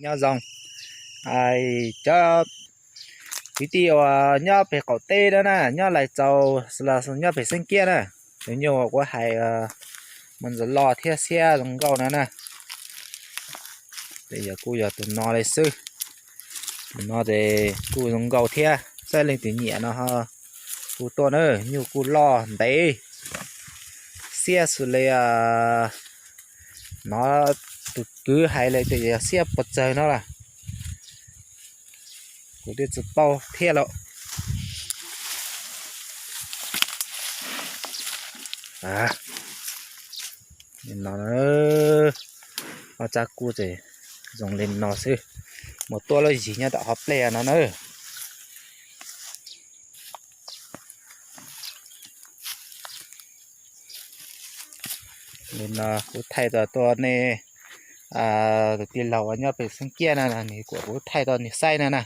Nyob zoo cov kwv tij uas nyob pem qaum teb na na, nyob Lais Txaus los nyob pem Xeeb Kiab na. Tus nyuj uas kuv hais muaj ntsis loj thiab siab zoo nkauj no na, ces yog kuj yog tus no li xwb. Tus no ces kuj zoo nkauj thiab, txawm leej twg nyiam no ho hu tuaj na. Nyuj kuj loj ntev, siab xws li no, tus kwv hais li ces yog siab puas txawg no lawm. Kuv twb tsis paub thiab lauj. No, ob txaj kuj ces zoo li no xwb, mus tuaj lub zis nyob tom hauv plej no na. Li no kuv thaij tau tuaj nej tus tij laug uas nyob pem Xeeb Kiab na, nws kuam kuv thaij tau nws saib na na.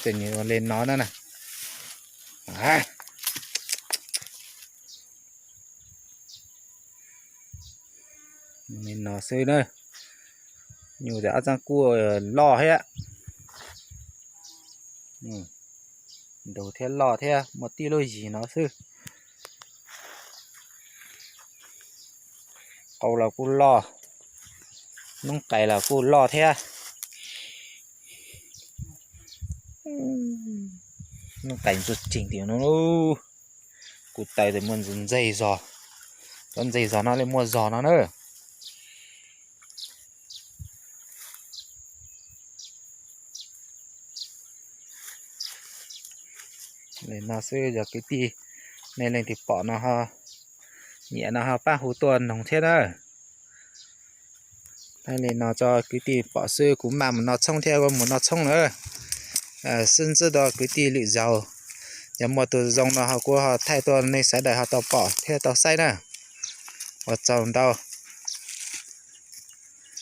Ces nws ua li no na na. Li no xwb na. Nyuj ces ob txaj kuj loj thiab, ntug thiab loj thiab, muaj tib lub zis no xwb. Qau los kuj loj, noob qais los kuj loj thiab. Noob qais ntsuag tsees tim no, kuv taw tes muaj ntxeeg zog, cov ntxeeg zog no li muaj zog no na. Li no xwb, yog kwv tij nej leej twg pom no, nyiam no ho pab hu tuaj noog thiab na. Thaij li no tso kwv tij pom xwb, kuv mam mus noj tshoob thiab, kuv mus noj tshoob na. Sib ntsib dua kwv tij lwm zaus, yog muaj tus zoo no ho kuv ho thaij tuaj nej sawv daws ho tau pom thiab tau saib na. Ua tsaug ntau.